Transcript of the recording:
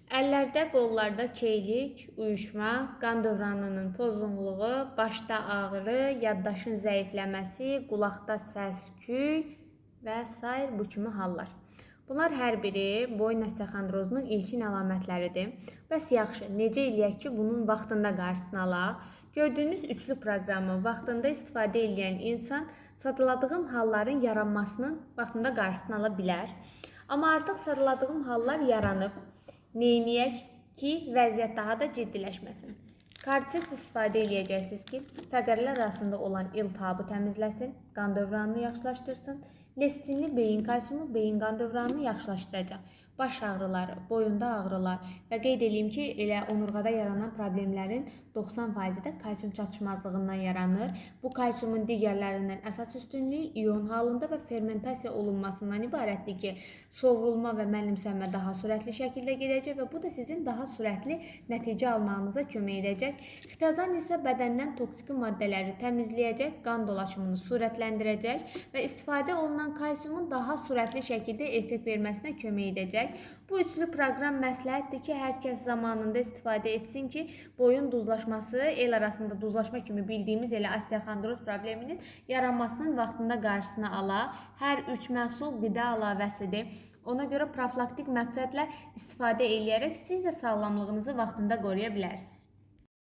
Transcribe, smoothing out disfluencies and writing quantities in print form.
Əllərdə, qollarda keylik, uyuşma, qan dövranının pozğunluğu, başda ağrı, yaddaşın zəifləməsi, qulaqda səs-küy və sair bu kimi hallar. Bunlar hər biri boyun osteoxondrozunun ilkin əlamətləridir. Bəs yaxşı, necə eləyək ki, bunun vaxtında qarşısını alaq? Gördüyünüz üçlü proqramı vaxtında istifadə edən insan sadaladığım halların yaranmasının vaxtında qarşısını ala bilər. Amma artıq sadaladığım hallar yaranıb. Neyniyək ki, vəziyyət daha da ciddiləşməsin? Kordiseps istifadə eləyəcəksiniz ki, fəqərlər arasında olan iltihabı təmizləsin, qan dövranını yaxşılaşdırsın. Lesitinli beyin kalsiumu beyin qan dövranını yaxşılaşdıracaq. Baş ağrıları, boyunda ağrılar və qeyd eləyim ki, elə onurğada yaranan problemlərin 90%-i də kalsium çatışmazlığından yaranır. Bu kalsiumun digərlərindən əsas üstünlüyü ion halında və fermentasiya olunmasından ibarətdir ki, sovrulma və mənimsənmə daha sürətli şəkildə gedəcək və bu da sizin daha sürətli nəticə almağınıza kömək edəcək. Xitozan isə bədəndən toksiki maddələri təmizləyəcək, qan dolaşımını sürətləndirəcək və istifadə olunan kalsiumun daha sürətli şəkildə effekt verməsinə kömək edəcək. Bu üçlü proqram məsləhətdir ki, hər kəs zamanında istifadə etsin ki, boyun duzlaşması, el arasında duzlaşma kimi bildiyimiz elə osteoxondroz probleminin yaranmasının vaxtında qarşısını ala. Hər üç məhsul qida əlavəsidir. Ona görə profilaktik məqsədlə istifadə eləyərək siz də sağlamlığınızı vaxtında qoruya bilərsiniz.